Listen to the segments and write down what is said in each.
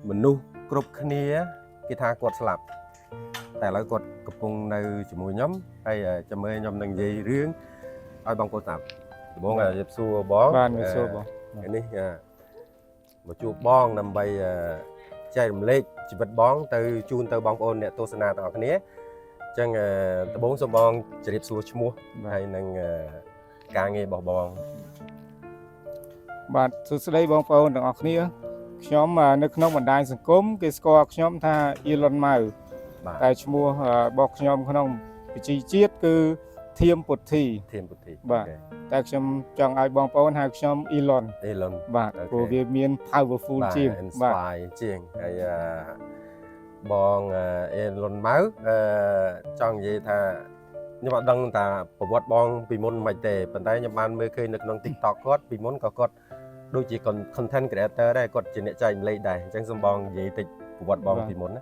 មនុស្សគ្រប់គ្នាគេថាគាត់ស្លាប់តែឥឡូវគាត់កំពុងនៅជាមួយខ្ញុំហើយចាំមើលខ្ញុំនឹងនិយាយរឿងឲ្យបងប្អូនស្ដាប់ដំបូងជម្រាបសួរបង បាទមានសួរបង ថ្ងៃនេះមកជួបបងដើម្បីចែករំលែកជីវិតបងទៅជូនទៅបងប្អូនអ្នកទស្សនាទាំងអស់គ្នាអញ្ចឹងដំបូងសូមបងជម្រាបសួរឈ្មោះហើយនឹងការងាររបស់បង បាទសួស្តីបងប្អូនទាំងអស់គ្នាខ្ញុំនៅក្នុងបណ្ដាញសង្គមគេស្គាល់ខ្ញុំថា Elon Musk បាទ តែឈ្មោះរបស់ខ្ញុំក្នុងវិជីជាតិគឺធៀមពុទ្ធី ធៀមពុទ្ធី បាទ តែខ្ញុំចង់ឲ្យបងប្អូនហៅខ្ញុំ Elon Elon បាទ OK ព្រោះវាមាន powerful ជាងបាទ inspire ជាងហើយបង Elon Musk ចង់និយាយថាខ្ញុំអត់ដឹងថាប្រវត្តិបងពីមុនមិនទេប៉ុន្តែខ្ញុំបានមើលឃើញនៅក្នុង TikTok គាត់ពីមុនក៏គាត់ដូចជា content creator ដែរគាត់ជាអ្នកចែករំលែកដែរអញ្ចឹងសូមបងនិយាយតិចប្រវត្តិបងពីមុនណា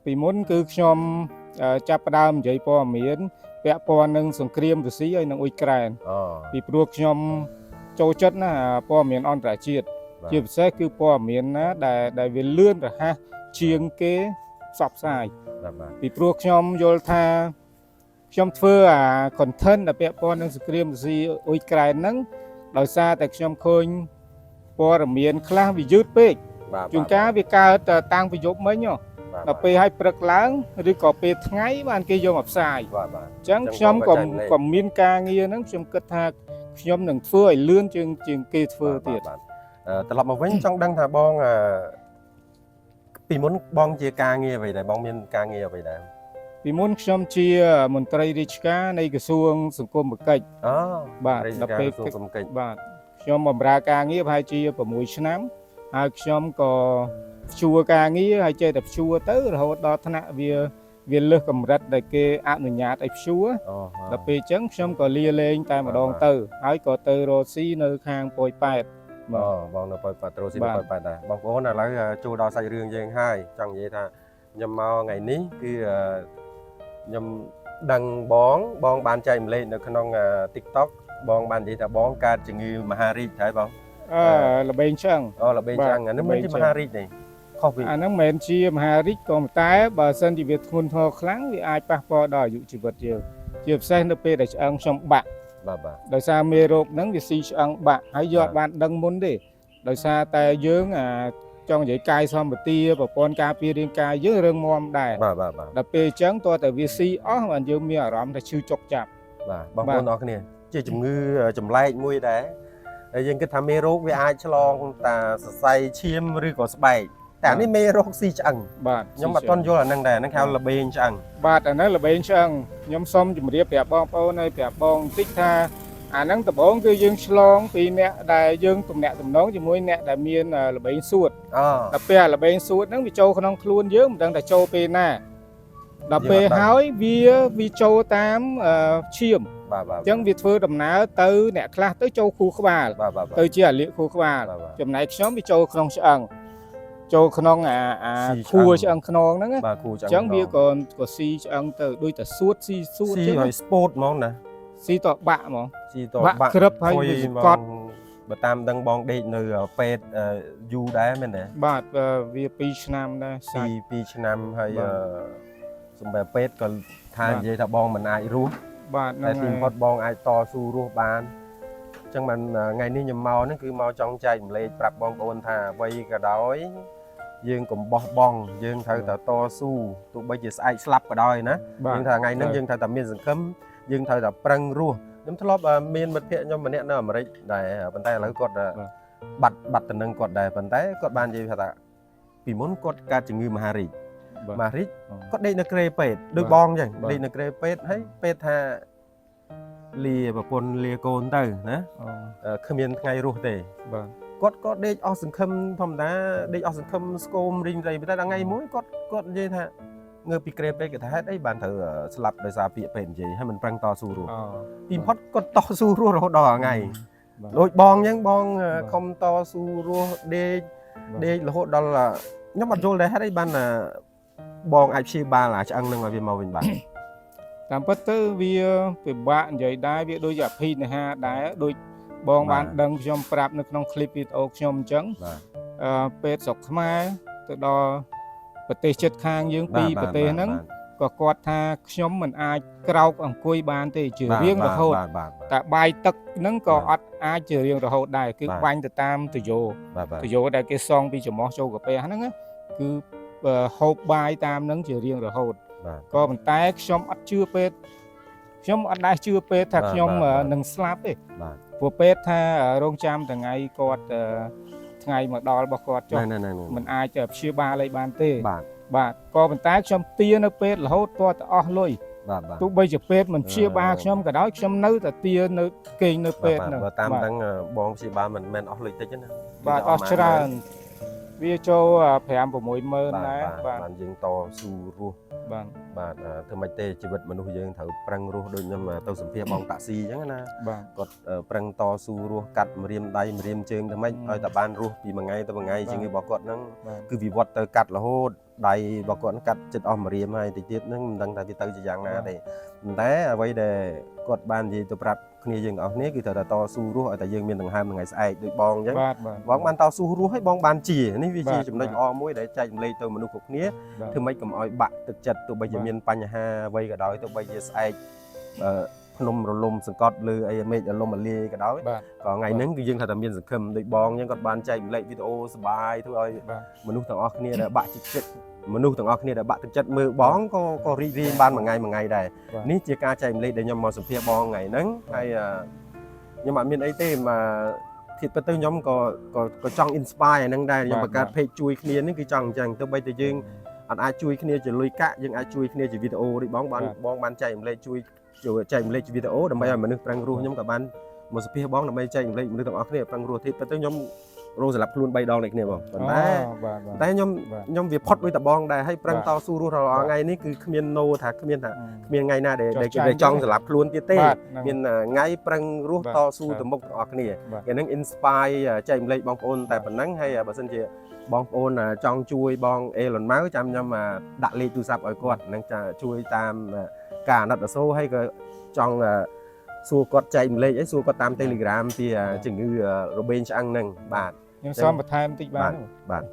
ពីមុនគឺខ្ញុំចាប់ផ្ដើមនិយាយព័ត៌មានពាក់ព័ន្ធនឹងសង្គ្រាមរុស្ស៊ីហើយនិងអ៊ុយក្រែន អូ ពីព្រោះខ្ញុំចូលចិត្តណាស់អាព័ត៌មានអន្តរជាតិ បាទ ជាពិសេសគឺព័ត៌មានណាដែលវាលឿនរហ័សជាងគេផ្សព្វផ្សាយ បាទបាទ ពីព្រោះខ្ញុំយល់ថាខ្ញុំធ្វើអា content ដែលពាក់ព័ន្ធនឹងសង្គ្រាមរុស្ស៊ីអ៊ុយក្រែនហ្នឹងដោយសារតែខ្ញុំឃើញព័ត៌មានខ្លះវាយឺតពេក បាទ ជួនកាលវាកើតតែតាំងពីយប់មិញហ៎ បាទ ដល់ពេលឲ្យព្រឹកឡើងឬក៏ពេលថ្ងៃបានគេយកមកផ្សាយ បាទបាទ អញ្ចឹងខ្ញុំក៏ ចឹងបងក៏ចែករំលែក ក៏មានការងារហ្នឹងខ្ញុំគិតថាខ្ញុំនឹងធ្វើឲ្យលឿនជាងគេធ្វើទៀត បាទត្រឡប់មកវិញចង់ដឹងថាបងពីមុនបងជាការងារអ្វីដែរបងមានការងារអ្វីដែរ ពីមុនខ្ញុំជាមន្ត្រីរាជការនៃក្រសួងសង្គមកិច្ច អូ បាទ រាជ ដល់ពេល ការក្រសួងសង្គមកិច្ច បាទខ្ញុំបម្រើការងារប្រហែលជា6ឆ្នាំហើយខ្ញុំក៏ព្យួរការងារហើយចេះតែព្យួរទៅរហូតដល់ថ្នាក់វាលើសកម្រិតដែលគេអនុញ្ញាតឲ្យព្យួរ អូ ដល់ពេលអញ្ចឹងខ្ញុំក៏លាលែងតែម្ដងទៅហើយក៏ទៅរកស៊ីនៅខាងប៉ោយប៉ែត អូបងនៅប៉ោយប៉ែតត្រូស៊ីនៅប៉ោយប៉ែតដែរបងប្អូនឥឡូវចូលដល់សាច់រឿងយើងហើយចង់និយាយថាខ្ញុំមកថ្ងៃនេះគឺខ្ញុំដឹងបងបងបានចែករំលែកនៅក្នុង TikTok បងបាននិយាយថាបងកើតជំងឺមហារីកហើយបង អឺល្បែងឆ្អឹង អូល្បែងឆ្អឹងអានេះមិនជាមហារីកទេខុសពី អាហ្នឹងមិនមែនជាមហារីកក៏ប៉ុន្តែបើសិនជាវាធ្ងន់ធ្ងរខ្លាំងវាអាចប៉ះពាល់ដល់អាយុជីវិតយើងជាពិសេសនៅពេលដែលឆ្អឹងខ្ញុំបាក់ បាទបាទ ដោយសារមេរោគហ្នឹងវាស៊ីឆ្អឹងបាក់ហើយយើងអត់បានដឹងមុនទេដោយសារតែយើងអាចង់និយាយកាយសម្បទាប្រព័ន្ធការពាររាងកាយយើងរឹងមាំដែរ បាទបាទបាទ ដល់ពេលអញ្ចឹងតើតែវាស៊ីអស់បានយើងមានអារម្មណ៍ថាឈឺចុកចាប់ បាទបងប្អូនអរគ្នាជាជំងឺចម្លែកមួយដែរហើយយើងគិតថាមេរោគវាអាចឆ្លងតាសរសៃឈាមឬក៏ស្បែកតែអានេះមេរោគស៊ីឆ្អឹង បាទ ខ្ញុំអត់ទាន់យល់អាហ្នឹងដែរហ្នឹងគេហៅល្បែងឆ្អឹង បាទអាហ្នឹងល្បែងឆ្អឹងខ្ញុំសូមជម្រាបប្រាប់បងប្អូនហើយប្រាប់បងបន្តិចថាអាហ្នឹងដំបូងគឺយើងឆ្លងពីអ្នកដែលយើងទំនាក់ទំនងជាមួយអ្នកដែលមានល្បែងសួត អូ ដល់ពេលអាល្បែងសួតហ្នឹងវាចូលក្នុងខ្លួនយើងមិនដឹងថាចូលពេលណាដល់ពេលហើយវាចូលតាមឈាម បាទបាទ អញ្ចឹងវាធ្វើដំណើរទៅអ្នកខ្លះទៅចូលខួរក្បាល បាទបាទបាទ ទៅជាអាលៀកខួរក្បាល បាទបាទ ចំណែកខ្ញុំវាចូលក្នុងឆ្អឹងចូលក្នុងអា ស៊ីឆ្អឹង ខួរឆ្អឹងខ្នងហ្នឹងណា បាទគ្រូឆ្អឹង អញ្ចឹងវាក៏ស៊ីឆ្អឹងទៅដូចតែសួតស៊ីសួត ស៊ី ចឹង ឲ្យស្ពោតហ្មងណា ស៊ីតបាក់ហ្មង ស៊ីត បាក់ក្រឹបហើយ ខុយ វាស ហ្មង កត់ បើតាមដឹងបងដេកនៅពេទ្យយូរដែរមែនទេ បាទវា2ឆ្នាំដែរសាច់ ពី2ឆ្នាំហើយ បាទ សំបែពេទ្យក៏ថា បាទ និយាយថាបងមិនអាចរស់ បាទហ្នឹង តែទីបំផុតបងអាចតស៊ូរស់បានអញ្ចឹងបានថ្ងៃនេះខ្ញុំមកហ្នឹងគឺមកចង់ចែករំលែកប្រាប់បងប្អូនថាអ្វីក៏ដោយយើងកុំបោះបង់យើងត្រូវតែតស៊ូទោះបីជាស្អែកស្លាប់ក៏ដោយណា បាទ យើងថាថ្ងៃហ្នឹងយើងត្រូវតែមានសង្ឃឹមយើងត្រូវតែប្រឹងរស់ខ្ញុំធ្លាប់មានមិត្តភ័ក្តិខ្ញុំម្នាក់នៅអាមេរិកដែរប៉ុន្តែឥឡូវគាត់បាត់បាត់តំណឹងគាត់ដែរប៉ុន្តែគាត់បាននិយាយថាពីមុនគាត់កើតជំងឺមហារីក បាទ មហារីក អូ គាត់ដេកនៅគ្រែពេទ្យដូច បាទ បងអញ្ចឹង បាទ ដេកនៅគ្រែពេទ្យហើយពេទ្យថាលាប្រពន្ធលាកូនទៅណា អូ គ្មានថ្ងៃរស់ទេ បាទ គាត់ក៏ដេកអស់សង្ឃឹមធម្មតាដេកអស់សង្ឃឹមស្គមរីងរៃប៉ុន្តែដល់ថ្ងៃមួយគាត់គាត់និយាយថាងើបពីគ្រែពេទ្យគេថាហេតុអីបានត្រូវស្លាប់ដោយសារពាក្យពេទ្យនិយាយហើយមិនប្រឹងតស៊ូរស់ អូ ទីបំផុតគាត់តស៊ូរស់រហូតដល់ថ្ងៃ បាទ ដូចបងអញ្ចឹងបង បាទ ខំតស៊ូរស់ដេក បាទ ដេករហូតដល់ខ្ញុំអត់យល់ដែរហេតុអីបានបងអាចព្យាបាលអាឆ្អឹងនឹងឲ្យវាមកវិញបាន តាមពិតទៅវាពិបាកនិយាយដែរវាដូចជាអភិនិហាដែរដូចបង បាទ បានដឹងខ្ញុំប្រាប់នៅក្នុងคลิปវីដេអូខ្ញុំអញ្ចឹង បាទ ពេទ្យស្រុកខ្មែរទៅដល់ប្រទេសជិតខាងយើងពីរប្រទេសហ្នឹងក៏គាត់ថាខ្ញុំមិនអាចក្រោកអង្គុយបានទេជារៀងរហូត បាទបាទ តែបាយទឹកហ្នឹងក៏ បាទ អត់អាចជារៀងរហូតដែរគឺ បាទ បាញ់ទៅតាមទយោ បាទបាទ ទយោដែលគេសងពីច្រមុះចូលកាពះហ្នឹងណាគឺហូបបាយតាមហ្នឹងជារៀងរហូត បាទ ក៏ប៉ុន្តែខ្ញុំអត់ជឿពេទ្យខ្ញុំអត់ដែលជឿពេទ្យថា បាទ ខ្ញុំ បាទបាទ នឹងស្លាប់ទេ បាទ ព្រោះពេទ្យថារងចាំថ្ងៃគាត់ថ្ងៃមកដល់របស់គាត់ចុះ ណែណែណែ มันអាចព្យាបាលអីបានទេ បាទ បាទក៏ប៉ុន្តែខ្ញុំទានៅពេទ្យរហូតទាល់តែអស់លុយ បាទបាទ ទោះបីជាពេទ្យមិនព្យាបាលខ្ញុំក៏ដោយខ្ញុំនៅតែទានៅគេងនៅពេទ្យហ្នឹង បើតាម បាទ ដឹងបងព្យាបាលមិនមែនអស់លុយតិចទេណា បាទអស់ច្រើនវាចូល5 6ម៉ឺន បាទ ដែរ បាទ បាទ បានយើងតស៊ូរស់ បាទ បាទធ្វើម៉េចទេជីវិតមនុស្សយើងត្រូវប្រឹងរស់ដូចខ្ញុំទៅសម្ភារបងតាក់ស៊ីអញ្ចឹងណា បាទ គាត់ប្រឹងតស៊ូរស់កាត់ម្រាមដៃម្រាមជើងធ្វើម៉េចឲ្យតែបានរស់ពីមួយថ្ងៃទៅមួយថ្ងៃ បាទ ជំងឺរបស់គាត់ហ្នឹង បាទ គឺវិវត្តទៅកាត់រហូតដៃរបស់គាត់ហ្នឹងកាត់ចិត្តអស់ម្រាមហើយតិចទៀតហ្នឹងមិនដឹងថាវាទៅជាយ៉ាងណាទេប៉ុន្តែអ្វីដែលគាត់បាននិយាយទៅប្រាប់គ្នាយើងទាំងអស់គ្នាគឺត្រូវតែតស៊ូរស់ឲ្យតែយើងមានដង្ហើមថ្ងៃស្អែកដូចបងអញ្ចឹង បាទបាទ បងបានតស៊ូរស់ហើយបងបានជានេះវាជា បាទ ចំណុច បាទ ល្អមួយដែលចែករំលែកទៅមនុស្សគ្រប់គ្នា បាទ ធ្វើម៉េចកុំឲ្យបាក់ទឹកចិត្តទោះបីជា បាទ មានបញ្ហាអ្វីក៏ដោយទោះបីជាស្អែកអឺភ្នំរលំសង្កត់លើអីមេឃរលំរលាយក៏ដោយ បាទ ក៏ថ្ងៃហ្នឹងគឺយើងថាតែមានសង្ឃឹមដូចបងអញ្ចឹងគាត់បានចែករំលែកវីដេអូសប្បាយធ្វើឲ្យ បាទ មនុស្សទាំងអស់គ្នាដែលបាក់ទឹកចិត្តមនុស្សទាំងអស់គ្នាដែលបាក់ទឹកចិត្តមើលបងក៏ក៏រីករាយបានមួយថ្ងៃមួយថ្ងៃដែរ បាទ នេះជាការចែករំលែកដែលខ្ញុំមកសម្ភាសបងថ្ងៃហ្នឹងហើយខ្ញុំអត់មានអីទេមកធៀបពិតទៅខ្ញុំក៏ក៏ក៏ចង់ inspire អាហ្នឹងដែរខ្ញុំបង្កើត page ជួយគ្នានេះគឺចង់អញ្ចឹងទោះបីតែយើងអត់អាចជួយគ្នាជាលុយកាក់យើងអាចជួយគ្នាជាវីដេអូដូចបងបានបងបានចែករំលែកជួយជួយចែករំលែកជាវីដេអូដើម្បីឲ្យមនុស្សប្រឹងរស់ខ្ញុំក៏បានមកសម្ភាសបងដើម្បីចែករំលែកមនុស្សទាំងអស់គ្នាប្រឹងរស់ធៀបពិតទៅខ្ញុំរស់សម្រាប់ខ្លួន3ដងដូចគ្នាបងប៉ុន្តែ អូបាទបាទ តែខ្ញុំ បាទ ខ្ញុំវាផុតដូចតបងដែរហើយប្រឹង បាទ តស៊ូរស់រាល់ថ្ងៃនេះគឺគ្មាន no ថាគ្មានថាគ្មានថ្ងៃណាដែល ចុះចាញ់ ដែលដែលចង់សម្លាប់ខ្លួនទៀតទេ បាទហ្នឹង មានថ្ងៃប្រឹងរស់ បាទ តស៊ូ បាទ ទៅមុខទាំងអស់គ្នា បាទ គេនឹង inspire ចែករំលែកបងប្អូនតែ បាទ ប៉ុណ្ណឹងហើយបើសិនជាបងប្អូនចង់ជួយបងអេឡុនម៉ៅចាំខ្ញុំដាក់លេខទូរស័ព្ទឲ្យគាត់នឹងចាជួយតាមការអាណិតអាសូរហើយក៏ចង់សួរគាត់ចែករំលែកអីសួរគាត់តាម Telegram ពីជំងឺរបេងឆ្អឹងហ្នឹងបាទ ខ្ញុំសូមបន្ថែមបន្តិចបានទេ បាទ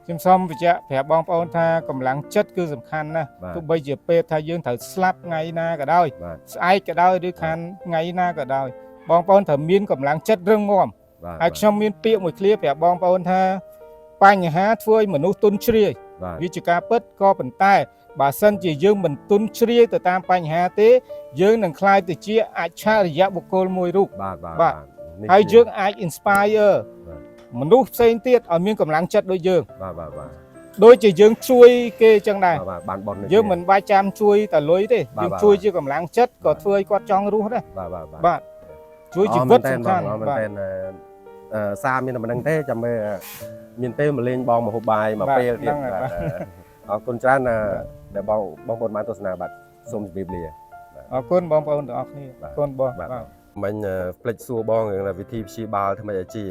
ខ្ញុំសូមបញ្ជាក់ប្រាប់បងប្អូនថាកម្លាំងចិត្តគឺសំខាន់ណាស់ បាទ ទោះបីជាពេទ្យថាយើងត្រូវស្លាប់ថ្ងៃណាក៏ដោយ បាទ ស្អែកក៏ដោយឬខានថ្ងៃណាក៏ដោយបងប្អូនត្រូវមានកម្លាំងចិត្តរឹងមាំ បាទ ហើយខ្ញុំមានពាក្យមួយឃ្លាប្រាប់បងប្អូនថាបញ្ហាធ្វើឲ្យមនុស្សទន់ជ្រាយ បាទ វាជាការពិតក៏ប៉ុន្តែបើសិនជាយើងមិនទន់ជ្រាយទៅតាមបញ្ហាទេ យើងនឹងក្លាយទៅជាអច្ឆរិយៈបុគ្គលមួយរូប បាទបាទ បាទ នេះ ហើយ ជា យើងអាច inspire បាទ មនុស្សផ្សេងទៀតឲ្យមានកម្លាំងចិត្តដូចយើង បាទបាទបាទ ដូចជាយើងជួយគេចឹងដែរ បាទបាទបានបនដូច យើងមិនបាច់ចាំជួយតែលុយទេ បាទ យើងជួយ បាទ ជាកម្លាំងចិត្តក៏ បាទ ធ្វើឲ្យគាត់ចង់រស់ដែរ បាទបាទបាទ បាទជួយជីវិតសំខាន់ មែន បាទ តើសារមានតែប៉ុណ្្នឹងទេចាំមើលមានពេលមកលេងបងមកហូបបាយមក បាទ ពេលទៀត ហ្នឹងហើយ បាទអរគុណច្រើនដែលបងបងប្អូនបានទស្សនាបាទសូមជម្រាបលា អរគុណបងប្អូនទាំងអស់គ្នា បាទ អរគុណបង បាទ បាទ មិញផ្លិចសួរបងរឿងថាវិធីព្យាបាលធ្វើម៉េចឲ្យជា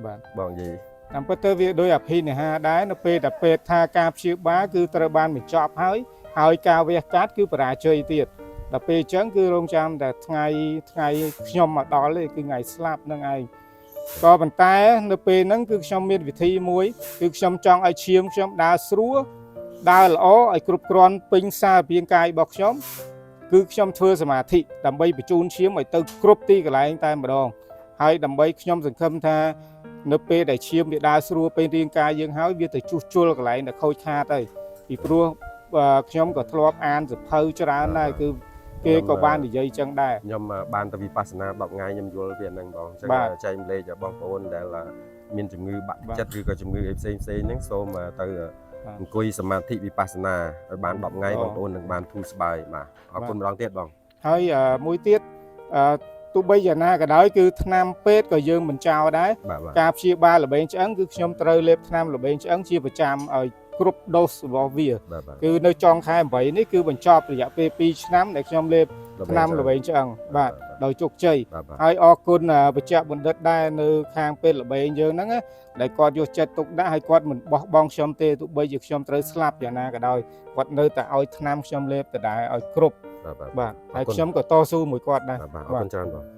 បាទ បងនិយាយ តាមពិតទៅវាដូចអភិនិហាដែរនៅពេលតែពេទ្យថាការព្យាបាលគឺត្រូវបានបញ្ចប់ហើយហើយការវះកាត់គឺបរាជ័យទៀតដល់ពេលអញ្ចឹងគឺរងចាំតែថ្ងៃថ្ងៃខ្ញុំមកដល់ទេគឺថ្ងៃស្លាប់ហ្នឹងឯងក៏ប៉ុន្តែនៅពេលហ្នឹងគឺខ្ញុំមានវិធីមួយគឺខ្ញុំចង់ឲ្យឈាមខ្ញុំដើរស្រួលដើរល្អឲ្យគ្រប់គ្រាន់ពេញសារពាង្គកាយរបស់ខ្ញុំគឺខ្ញុំធ្វើសមាធិដើម្បីបញ្ជូនឈាមឲ្យទៅគ្រប់ទីកន្លែងតែម្ដងហើយដើម្បីខ្ញុំសង្ឃឹមថា នៅពេលដែលឈាមវាដើរស្រួលពេញរាងកាយយើងហើយវាទៅជួសជុលកន្លែងដែលខូចខាតហើយពីព្រោះខ្ញុំក៏ធ្លាប់អានសៀវភៅច្រើនដែរគឺគេក៏បាននិយាយចឹងដែរ ខ្ញុំបានទៅវិបស្សនា10ថ្ងៃខ្ញុំយល់ពីអាហ្នឹងបងអញ្ចឹង បាទ ចែករំលែកឲ្យបងប្អូនដែលមានជំងឺបាក់ទឹក បាទ ចិត្តឬក៏ជំងឺអីផ្សេងផ្សេងហ្នឹងសូមទៅ បាទ អង្គុយសមាធិវិបស្សនាឲ្យបាន10ថ្ងៃ អូ បងប្អូននឹងបានធូរស្បើយបាទអរគុណម្ដងទៀតបង ហើយមួយទៀតទោះបីយ៉ាងណាក៏ដោយគឺថ្នាំពេទ្យក៏យើងមិនចោលដែរ បាទបាទ ការព្យាបាលរបេងឆ្អឹងគឺខ្ញុំត្រូវលេបថ្នាំរបេងឆ្អឹងជាប្រចាំឲ្យគ្រប់ដូសរបស់វា បាទបាទ គឺនៅចុងខែ8នេះគឺបញ្ចប់រយៈពេល2ឆ្នាំដែលខ្ញុំលេបថ្នាំរបេងឆ្អឹងបាទដោយជោគជ័យ បាទបាទ ហើយអរគុណបច្ចៈបណ្ឌិតដែរនៅខាងពេទ្យល្បែងយើងហ្នឹងណាដែលគាត់យកចិត្តទុកដាក់ហើយគាត់មិនបោះបង់ខ្ញុំទេទោះបីជាខ្ញុំត្រូវស្លាប់យ៉ាងណាក៏ដោយគាត់នៅតែឲ្យថ្នាំខ្ញុំលេបដដែលឲ្យគ្រប់ បាទបាទ បាទហើយខ្ញុំក៏តស៊ូមួយគាត់ដែរ បាទបាទអរគុណច្រើនបង